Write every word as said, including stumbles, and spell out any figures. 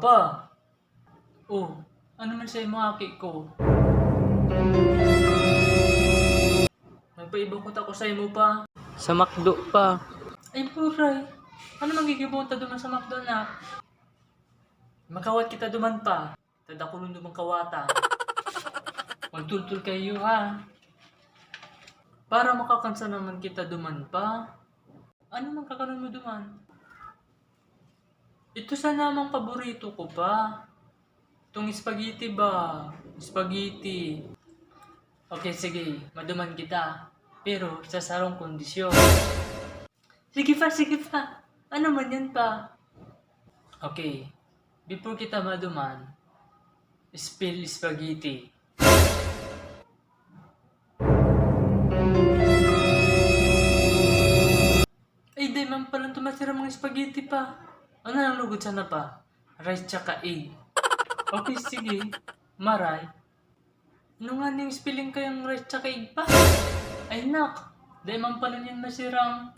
Pa! Oh, ano man sa imo aki ko? Nagpaibakot ako sa imo, Pa. Sa McDo, Pa. Ay, puray. Ano man gigibohon ta duman sa McDo, nak? Makawat kita duman, Pa. Ta dakulon duman kawata. Magtultol kayo, ha? Para makakansa naman kita duman, Pa. Ano man kakanon mo duman? Ito sana mang paborito ko, Pa. Itong spaghetti ba? Spaghetti. Okay, sige. Maduman kita. Pero sa sarong kondisyon. Sige pa, sige pa. Ano man yan, Pa? Okay. Before kita maduman, spell spaghetti. Ay, di man palan tumasiram ang spaghetti, Pa. Ano nang lugod sana, Pa? Rice tsaka egg. Okay, sige. Maray. Ano nga ning spelling kayang rice tsaka egg, Pa? Ay, nak. Di man palan yan masiram.